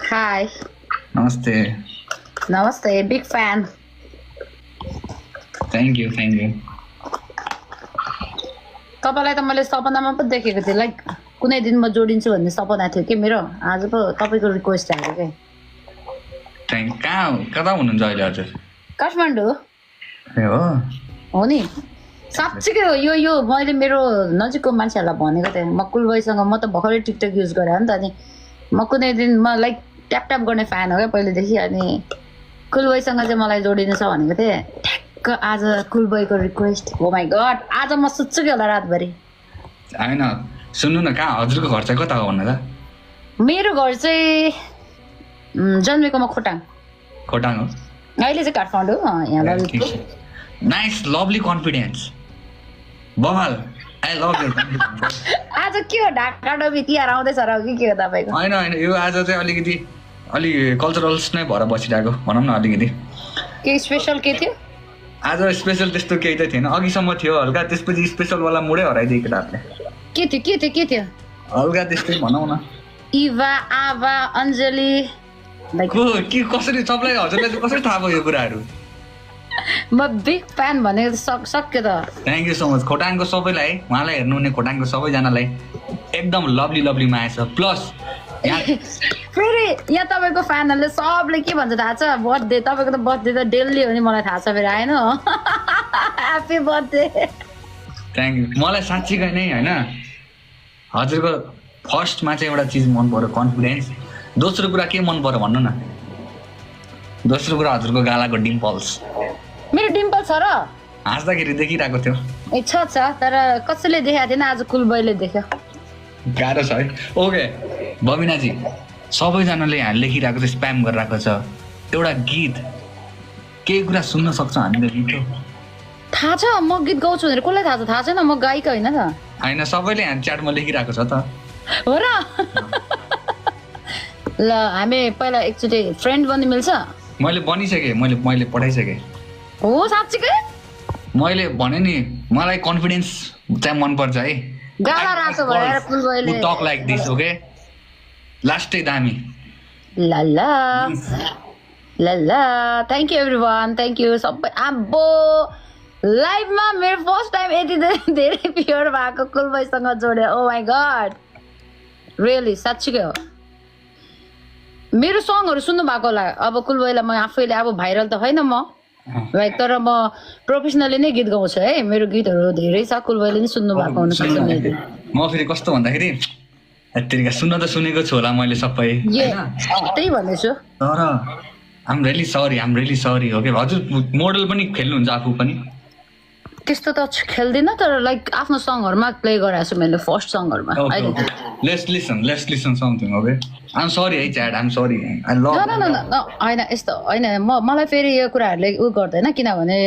Hi. नमस्ते. Namaste. Big fan. Thank you. तपाईँलाई त मैले सपनामा पो देखेको थिएँ लाइक कुनै दिन म जोडिन्छु भन्ने सपना थियो कि मेरो आज पो तपाईँको रिक्वेस्ट आयो के कता हुनुहुन्छ अहिले हजुर? काठमाडौँ ए हो नि साँच्चीकै हो यो मैले मेरो नजिकको मान्छेहरूलाई भनेको थिएँ म कुलबाईसँग म त भर्खरै टिकटक युज गरेँ हो नि त अनि म कुनै दिन म लाइक ट्याप गर्ने फ्यान हो क्या पहिलेदेखि अनि कुलबाईसँग चाहिँ मलाई जोडिनु छ भनेको थिएँ ठ्याक्क आज कुलबाईको रिक्वेस्ट हो माई गड आज म सुत्छु कि होला रातभरि होइन सुन्नु न कहाँ हजुरको घर चाहिँ कता हो भन्नु त? मेरो घर चाहिँ जन्मेको म खोटाङ खोटाङ हो? अहिले चाहिँ काठमाडौँ यहाँ ललितपुर नाइस लभली कन्फिडेन्स बवाल आई लभ यु. आज के हो ढाका डोबी तिहार आउँदैछ र कि के हो तपाईँको होइन यो आज चाहिँ अलि कल्चरल्स नै भएर बसिरहेको भनौँ न अलिकति. के स्पेसल के थियो आज स्पेसल त्यस्तो केही त थिएन अघिसम्म थियो हल्का त्यसपछि स्पेसलवाला मुडै हराइदियो केटाहरूले. के थियो हल्का त्यस्तै भनौँ न. इभा आभा अञ्जली के कसरी सबलाई हजुरलाई चाहिँ कसरी थाहा भयो यो कुराहरू? म बिग फ्यान भनेको सक्यो त थ्याङ्क यू सो मच. खोटाङको सबैलाई उहाँलाई हेर्नुहुने खोटाङको सबैजनालाई एकदम लभली माया छ. प्लस फेरि यहाँ तपाईँको फ्यानहरूले सबले के भन्छ थाहा छ बर्थडे तपाईँको त बर्थडे त डेली हो नि मलाई थाहा छ फेरि आएन ह्याप्पी बर्थडे थ्याङ्क यू. मलाई साँच्चीकै नै होइन हजुरको फर्स्टमा चाहिँ एउटा चिज मन पर्यो कन्फिडेन्स. दोस्रो कुरा के मन पर्यो भन्नु न? दोस्रो कुरा हजुरको गालाको डिम्पल्स. मेरो डिम्पल छ र हाँस्दाखेरि देखिरहेको थियो. ए छ तर कसैले देखाएको थिएन आज कुलबाईले देख्यो गाह्रो छ है. ओके बबिनाजी सबैजनाले यहाँ लेखिरहेको छ स्प्याम गरिरहेको छ एउटा गीत केही कुरा सुन्न सक्छौँ हामीले गीत? थाहा छ म गीत गाउँछु भनेर कसलाई थाहा छैन म गायिका होइन त होइन सबैले यहाँ च्याटमा लेखिरहेको छ त हो र ल हामी पहिला एकचोटि फ्रेन्ड बन्नु मिल्छ मैले बनिसकेँ मैले पठाइसकेँ. हो साँच्चीकै मैले भने नि मलाई कन्फिडेन्स चाहिँ मनपर्छ है. गाला रातो भएर कुलबाईले टक लाइक दिस ओके लास्टै दामी. ल thank you everyone thank you सबै आम्बो लाइभमा मेरो फर्स्ट टाइम यति धेरै प्योर भएको कुलबाईसँग जोड्यो ओ माई गड रियली साँच्चीकै हो. मेरो सङहरू सुन्नु भएको होला अब कुलबाईलाई म आफैले अब भाइरल त होइन म लाइक तर म प्रोफेसनली नै गीत गाउँछु है मेरो गीतहरू धेरै छ कुलबाईले नै सुन्नु भएको हुनुपर्छ म फेरि कस्तो भन्दाखेरि यतिका सुन्न त सुनेको छु होला मैले सबै त्यही भन्दैछु तर आम रियली सरी हो कि हजुर मोडल पनि खेल्नुहुन्छ आफू पनि? त्यस्तो त खेल्दिनँ तर लाइक आफ्नो सङहरूमा प्ले गराएको छु मैले फर्स्ट सङहरूमा let's listen something okay. I'm sorry है chat I'm sorry I love. होइन यस्तो होइन मलाई फेरि यो कुराहरूले उ गर्दैन किनभने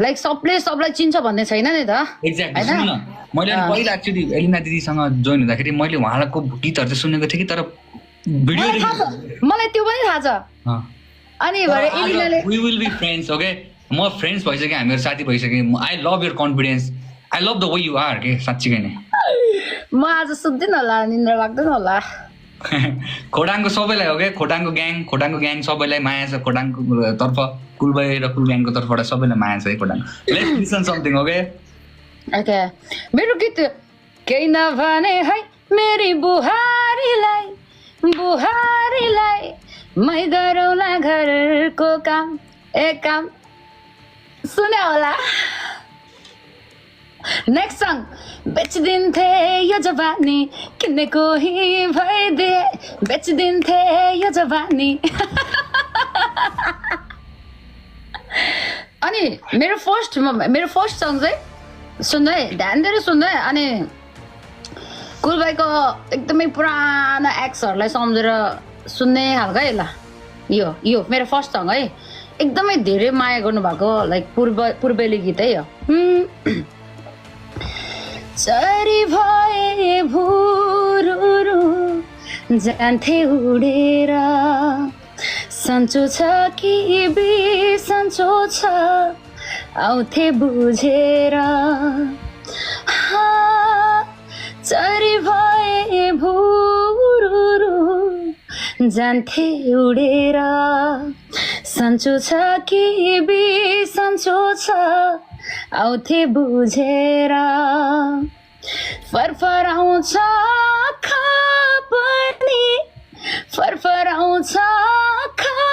लाइक सबलाई चिन्छ भन्ने छैन नि त. एक्ज्याक्टली सुन्नु न मैले अनि पहिला एक्चुअली एलिना दिदीसँग जोइन हुँदाखेरि मैले उहाँको गीतहरू चाहिँ सुनेको थिएँ कि तर भिडियो मलाई त्यो पनि थाहा छ अनि we will be friends okay. म फ्रेन्ड्स भइसकेँ हामीहरू साथी भइसकेँ. I love your confidence I love the way you are के साँच्चीकै नै. म आज सुत्दिनँ होला निन्द्रा लाग्दैन होला. खोटाङको सबैलाई हो क्या खोटाङको ग्याङ सबैलाई माया छ खोटाङको तर्फ कुलबाई र कुल ग्याङको तर्फबाट सबैलाई माया छ है Khotang. Let's listen something okay. Okay मेरो गीत केही नभने है मेरी बुहारीलाई मै गरौँला घरको काम सुने होला. नेक्स्ट सङ बेचिदिन्थे यो जवानी किन्ने कोही भइदिए बेचिदिन्थे यो जवानी. अनि मेरो फर्स्ट सङ चाहिँ सुन्नु है ध्यान दिएर सुन्नु है. अनि कुलबाईको एकदमै पुरानो एक्सहरूलाई सम्झेर सुन्ने खालको है. ल यो मेरो फर्स्ट सङ है एकदमै धेरै माया गर्नुभएको लाइक पूर्वेली गीत है यो. चरी भए भुरुरु जान्थे उडेर सन्चो छ कि बिसन्चो छ आउँथे बुझेर चरी भए भुरुरु जान्थे उडेर सन्चो छ कि बिसन्चो छ आउँथे बुझेर फरफराउँछ आँखा पनि फरफराउँछ आँखा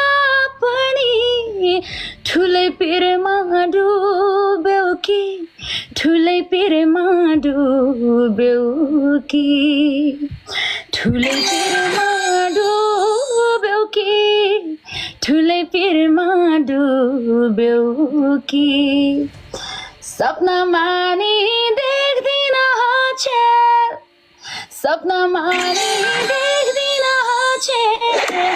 पनि ठुलै पिरमा डुब्यौ कि ठुलै पिरमा डुब्यौ कि ठुलै पिरमा डुब्यौ कि ठुलै पिरमा डुब्यौ कि सपनामा नि देख्दिन छेल सपनामा नि देख्दिन छेल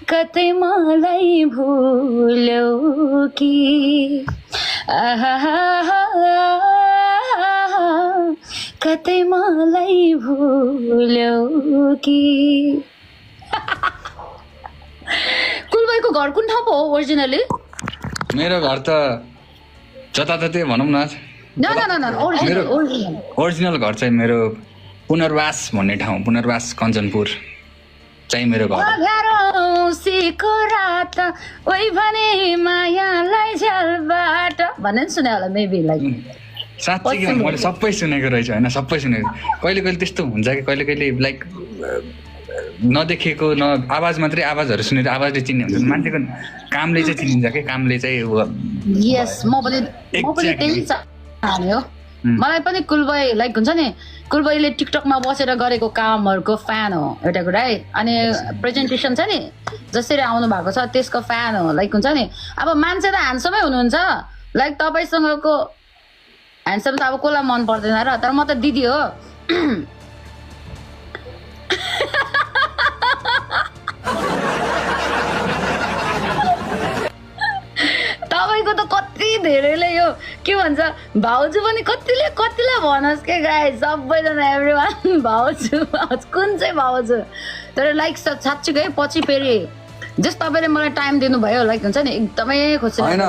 कतै मलाई भुल्यौ कि कतै मलाई भुल्यौ कि कुलबाईको घर कुन ठाउँ हो ओरिजिनली मेरो घर त जताततै भनौँ न ओरिजिनल घर चाहिँ मेरो पुनर्वास भन्ने ठाउँ पुनर्वास कञ्चनपुर चाहिँ मेरो घर औँसीको रात ओइ भने मायालाई झ्यालबाट भन्ने नि सुने होला मेबी लाइक साँच्चै के भन्नु मैले सबै सुनेको रहेछ होइन सबै सुनेको कहिले कहिले त्यस्तो हुन्छ कि कहिले कहिले लाइक नदेखेको न आवाज मात्रै आवाजहरू सुनेर आवाजले चिन्ने हुन्छ मान्छेको कामले चाहिँ चिनिन्छ कि कामले चाहिँ यस म पनि त्यही चाहने हो मलाई पनि कुलबाई लाइक हुन्छ नि कुलबाईले टिकटकमा बसेर गरेको कामहरूको फ्यान हो एउटा कुरा है अनि प्रेजेन्टेसन छ नि जसरी आउनु भएको छ त्यसको फ्यान हो लाइक हुन्छ नि अब मान्छे त ह्यान्डसमै हुनुहुन्छ लाइक तपाईँसँगको ह्यान्डसम त अब कसलाई मन पर्दैन र तर म त दिदी हो तपाईँको त कति धेरैले यो के भन्छ भाउजू पनि कतिले भनोस् के गाई सबैजना एभ्रिवान भाउजू कुन चाहिँ भाउजू तर लाइक साँच्चीकै पछि फेरि जस तपाईँले मलाई टाइम दिनुभयो लाइक हुन्छ नि एकदमै खुसी होइन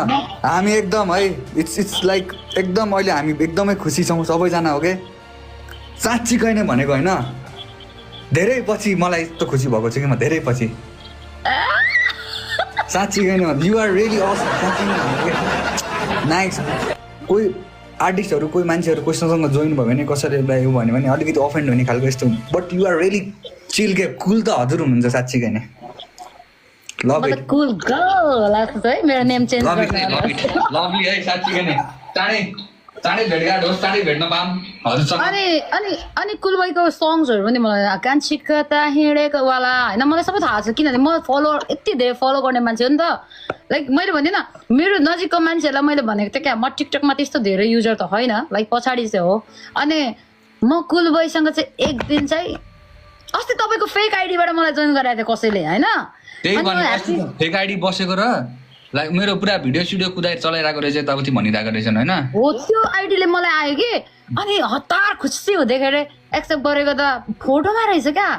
हामी एकदम है इट्स लाइक एकदम अहिले हामी एकदमै खुसी छौँ सबैजना हो के साँच्चीकै नै भनेको होइन धेरै पछि मलाई यस्तो खुसी भएको छ कि म धेरै पछि साँच्चीकै नै यु आर रियली असम साँच्ची नै भनेको नाइस कोही आर्टिस्टहरू कोही मान्छेहरू कोहीसँग जोइन भयो भने कसैलाई उ भन्यो भने अलिकति अफेन्ड हुने खालको यस्तो बट यु आर रियली चिल के कुल त हजुर हुनुहुन्छ साँच्चीकै नै लभ इट कुल गर्ल लाग्छ है मेरो नेम चेन्ज लभली है साँच्चीकै नै चाँडै भेटघाट होस् चाँडै भेट्न पाऊँ हजुरसँग अनि कुलबाईको सङ्ग्सहरू पनि मलाई कान्छी कता हिँडेको वाला होइन मलाई सबै थाहा छ किनभने म यति धेरै फलो गर्ने मान्छे हो नि त लाइक मैले भने न मेरो नजिकको मान्छेहरूलाई मैले भनेको थिएँ क्या म टिकटकमा त्यस्तो धेरै युजर त होइन लाइक पछाडि चाहिँ हो अनि म कुलबाईसँग चाहिँ एक दिन चाहिँ अस्ति तपाईँको फेक आइडीबाट मलाई जोइन गराएको थियो कसैले होइन फेक आइडी बसेको र लाइक मेरो पुरा भिडियो सिडियो चलाइरहेको रहेछ यताउति भनिरहेको रहेछन् होइन हो त्यो आइडीले मलाई आयो कि अनि हतार खुसी हो देखेर एक्सेप्ट गरेको त फोटोमा रहेछ क्या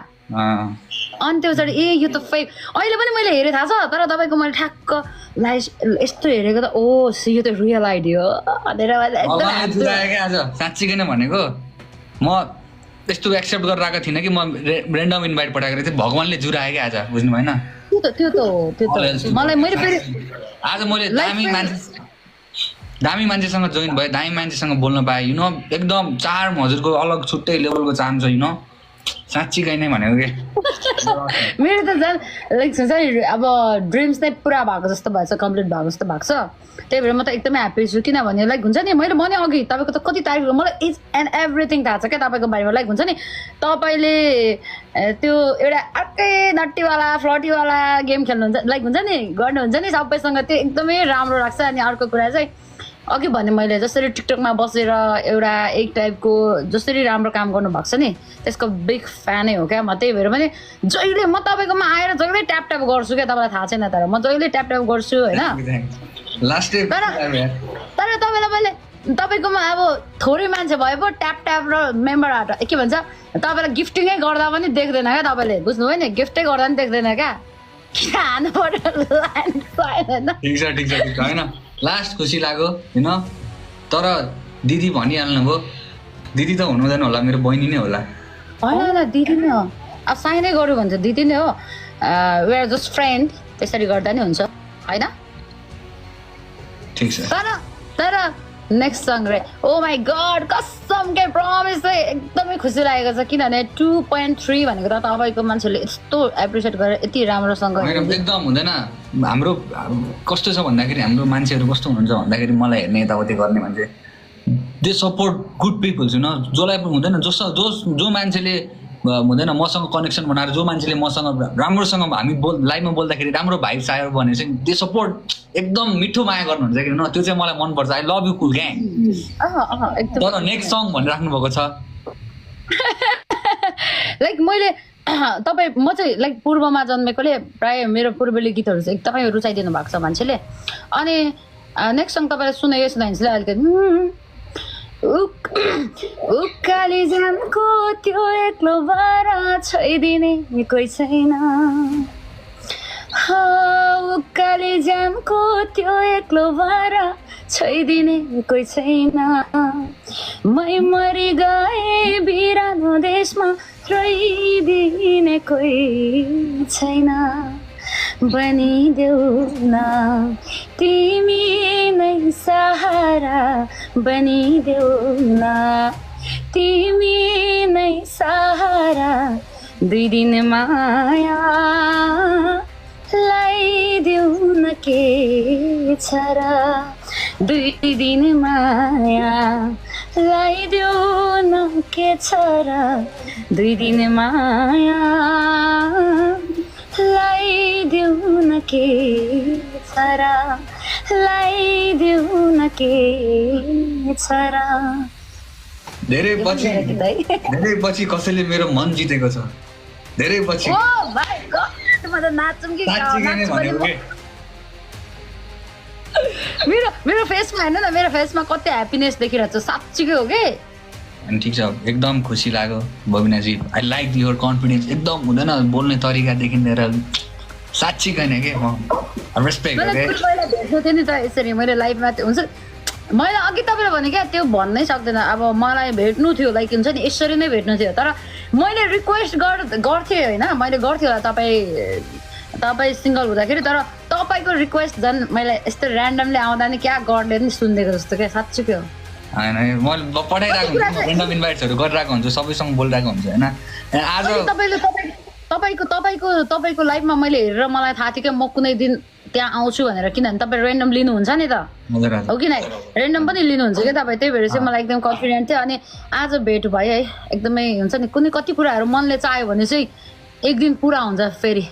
अनि त्यो पछाडि यो त फेक अहिले पनि मैले हेरेँ थाहा छ तर तपाईँको मैले ठ्याक्क यस्तो हेरेको त यो त रियल आइडी हो भनेर आज साँच्चीकै नै भनेको म त्यस्तो एक्सेप्ट गरेर आएको थिइनँ कि म रेन्डम इन्भाइट पठाएको थिएँ भगवान्ले जुराएँ क्या आज बुझ्नु भएन त्यो त मलाई मैले फेरि आज मैले दामी मान्छेसँग जोइन भएँ दामी मान्छेसँग बोल्न पाएँ यु नो एकदम चार्म हजुरको अलग छुट्टै लेभलको चार्म छ यु नो साँच्चीकै नै भनेको के मेरो त झन् लाइक हुन्छ नि अब ड्रिम्स नै पुरा भएको जस्तो भएको छ कम्प्लिट भएको जस्तो भएको छ त्यही भएर म त एकदमै ह्याप्पी छु किनभने लाइक हुन्छ नि मैले भने अघि तपाईँको त कति तारिक मलाई इच एन्ड एभ्रिथिङ थाहा छ क्या तपाईँको बारेमा लाइक हुन्छ नि तपाईँले त्यो एउटा अर्कै नट्टीवाला फ्लटीवाला गेम खेल्नुहुन्छ लाइक हुन्छ नि गर्नुहुन्छ नि सबैसँग त्यो एकदमै राम्रो लाग्छ अनि अर्को कुरा चाहिँ अघि भने मैले जसरी टिकटकमा बसेर एउटा एक टाइपको जसरी राम्रो काम गर्नुभएको छ नि त्यसको बिग फ्यानै हो क्या म त्यही भएर पनि जहिले म तपाईँकोमा आएर जहिले ट्याप ट्याप गर्छु क्या तपाईँलाई थाहा छैन तर म जहिले ट्याप ट्याप गर्छु होइन तर तपाईँलाई मैले तपाईँकोमा अब थोरै मान्छे भए पो ट्याप ट्याप र मेम्बरबाट के भन्छ तपाईँलाई गिफ्टिङै गर्दा पनि देख्दैन क्या तपाईँले बुझ्नुभयो नि गिफ्टै गर्दा पनि देख्दैन क्या किन हानु पर्यो ठिक छ होइन लास्ट खुसी लाग्यो होइन तर दिदी भनिहाल्नु भयो दिदी त हुनुहुँदैन होला मेरो बहिनी नै होला होइन दिदिनँ अब साइनै गऱ्यो भने त दिदिनँ हो वी आर जस्ट फ्रेन्ड त्यसरी गर्दा नि हुन्छ होइन ठिक छ तर नेक्स्ट सङ रे ओ माई गड कसम के प्रमिस चाहिँ एकदमै खुसी लागेको छ किनभने 2.3 भनेको त तपाईँको मान्छेले यस्तो एप्रिसिएट गरेर यति राम्रोसँग होइन एकदम हुँदैन हाम्रो कस्तो छ भन्दाखेरि हाम्रो मान्छेहरू कस्तो हुनुहुन्छ भन्दाखेरि मलाई हेर्ने यताउति गर्ने मान्छे दे सपोर्ट गुड पिपल्स होइन जसलाई हुँदैन जो मान्छेले हुँदैन मसँग कनेक्सन बनाएर जो मान्छेले मसँग राम्रोसँग हामी लाइभमा बोल्दाखेरि राम्रो भाइब्स आयो भने चाहिँ दे सपोर्ट एकदम मिठो माया गर्नुहुन्छ कि न त्यो चाहिँ मलाई मनपर्छ I love you cool gang तर नेक्स्ट सङ भनिराख्नु भएको छ लाइक मैले म चाहिँ लाइक पूर्वमा जन्मेकोले प्रायः मेरो पूर्वेली गीतहरू चाहिँ एकदमै रुचाइदिनु भएको छ मान्छेले अनि नेक्स्ट सङ तपाईँलाई सुनाइन्छ अलिकति उकाली जानको त्यो एक्लो बारा छोइदिने कोही छैन उकाली जानको त्यो एक्लो बारा छोइदिने कोही छैन मै मरि गए बिरानो देशमा रोइदिने कोही छैन बनिदेऊ न तिमी नै सहारा बनिदेऊ न तिमी नै सहारा 2 दिन माया लाइदेऊ न के छ र 2 दिन माया लाइदेऊ न के छ र 2 दिन माया लाइदेऊ न के छ र लाइदेऊ न के छ र धेरै पछि कसैले मेरो मन जितेको छ धेरै पछि मेरो फेसमा हेर्नु न मेरो फेसमा कति ह्याप्पिनेस देखिरहेको छ साँच्चीकै हो कि अनि ठिक छ एकदम खुसी लाग्यो बबिनाजी आई लाइक युर कन्फिडेन्स एकदम हुँदैन बोल्ने तरिकादेखि लिएर साँच्ची छैन कि म रेस्पेक्ट भेट्नु थियो नि त यसरी मैले लाइभमा हुन्छ मैले अघि तपाईँले भने क्या त्यो भन्नै सक्दैन अब मलाई भेट्नु थियो लाइक हुन्छ नि यसरी नै भेट्नु थियो तर मैले रिक्वेस्ट गर्थेँ होइन मैले गर्थेँ होला तपाईँ सिङ्गल हुँदाखेरि तर तपाईँको रिक्वेस्ट झन् मैले यस्तो ऱ्यान्डमली आउँदा नि क्या गडले नि सुनिदिएको जस्तो क्या साँच्चै हो होइन मैले पठाइरहेको हुन्छु रेन्डम इन्भाइट्सहरू गरिरहेको हुन्छु सबैसँग बोलिरहेको हुन्छ होइन आज तपाईँको लाइफमा मैले हेरेर मलाई थाहा थियो क्या म कुनै दिन त्यहाँ आउँछु भनेर किनभने तपाईँ रेन्डम लिनुहुन्छ नि त हो कि नै रेन्डम पनि लिनुहुन्छ क्या तपाईँ त्यही भएर चाहिँ मलाई एकदम कन्फिडेन्ट थियो अनि आज भेट भयो है एकदमै हुन्छ नि कुनै कति कुराहरू मनले चाह्यो भने चाहिँ एक दिन पुरा हुन्छ फेरि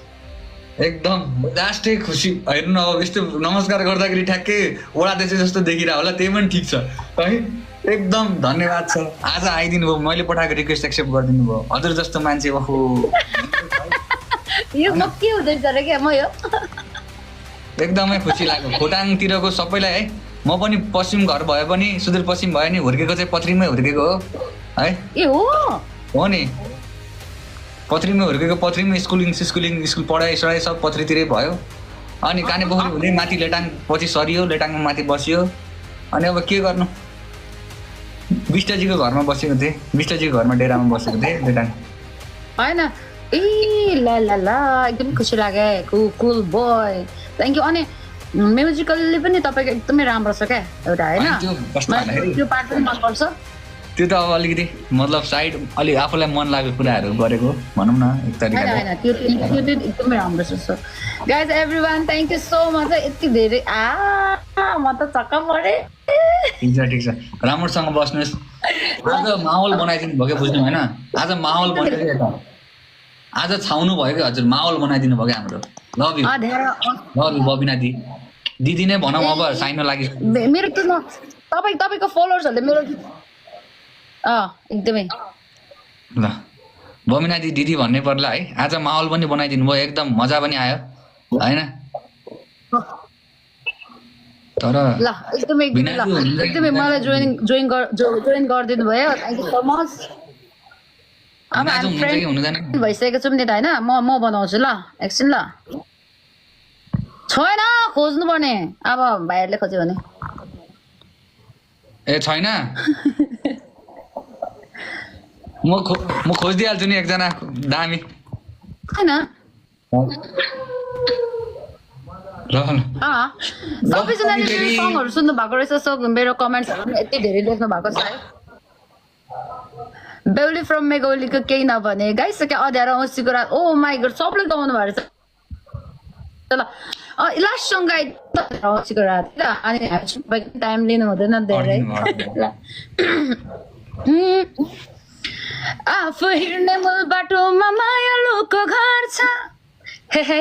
एकदम लास्टै खुसी हेर्नु न अब यस्तो नमस्कार गर्दाखेरि ठ्याक्कै ओडादेश जस्तो देखिरह होला त्यही पनि ठिक छ है एकदम धन्यवाद छ आज आइदिनु भयो मैले पठाएको रिक्वेस्ट एक्सेप्ट गरिदिनु भयो हजुर जस्तो मान्छे ओहो यो म के हुँदैछ र क्या म यो एकदमै खुसी लाग्यो खोटाङतिरको सबैलाई है म पनि पश्चिम घर भए पनि सुदूरपश्चिम भयो नि हुर्केको चाहिँ पथरीमै हुर्केको हो है ए हो नि पथरीमै हुर्केको पथरीमै स्कुल पढाइ सढाइ सब पथरीतिरै भयो अनि काने पोखरी हुँदै माथि लेटाङ पछि सरियो लेटाङमा माथि बसियो अनि अब के गर्नु विष्टजीको घरमा बसेको थिएँ विष्टजीको घरमा डेरामा बसेको थिएँ लेटाङ होइन ए ल ल ल एकदम खुसी लाग्यो कुल बोय थ्याङ्क यू अनि म्युजिकल्ली पनि तपाईँको एकदमै राम्रो छ क्या एउटा होइन त्यो पार्ट पनि मनपर्छ त्यो त अब अलिकति मतलब साइड अलि आफूलाई मन लागेको कुराहरू गरेको भनौँ न एक तरिकाले त्यो एकदमै राम्रो छ guys everyone thank you so much यति धेरै म त छक्क परेँ ठिक छ राम्रोसँग बस्नुहोस् आज माहौल बनाइदिनु भयो क्या बुझ्नु होइन आज माहौल बनाइदिनु आज छाउनु भयो कि हजुर माहौल बनाइदिनु भयो क्या हाम्रो लभ यु बबिना दिदी नै भनौँ अब साइन लागि मेरो त्यो तपाईँको फलोवर्सहरूले मेरो एकदमै ल बबिना दिदी भन्नै पर्ला है आज माहौल पनि बनाइदिनु भयो एकदम मजा पनि आयो होइन तर ल एकदमै मलाई जोइन गरिदिनु भयो थ्याङ्क यू सो मच अब हामी फ्रेन्ड भइसकेको छौँ नि त होइन म बनाउँछु ल एकछिन ल छैन खोज्नु पर्ने अब भाइहरूले खोज्यो भने ए छैन म खोजिदिइहाल्छु नि एकजना दामी होइन ल ल सबैजनाले मेरो सङहरू सुन्नु भएको रहेछ सो मेरो कमेन्ट्सहरू पनि यति धेरै लेख्नु भएको छ है बेहुली फ्रम मेगौलीको केही नभने गाइसक्यो अँध्यारो औँसीको रात ओ माई गड सबले गाउनु भएको रहेछ ल लास्ट सङ गाइ औँसीको रात ल अनि टाइम लिनु हुँदैन धेरै ल आफू हिँड्ने मूल बाटोमा मायालुको घर छ हे हे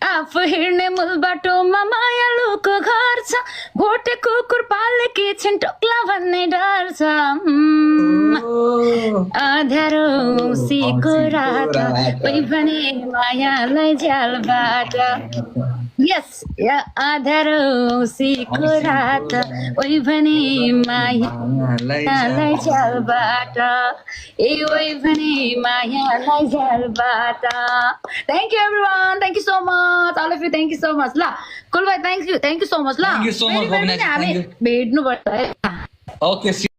आफू हिँड्ने मूल बाटोमा मायालुको घर छ भोटे कुकुर पालेकी छिन् टोक्ला भन्ने डर छ अँध्यारो औँसीको रात कोही भने मायालाई झ्यालबाट यस अँध्यारो औँसीको रात कोही भने मायालाई झ्यालबाट ए ओइ भने मायालाई झ्यालबाट thank you everyone thank you so much all of you thank you so much ल कुल भाइ थ्याङ्क यू सो मच ल Thank you so much, फेरि पनि Bhavna ji, हामी thank you. भेट्नुपर्छ है ओके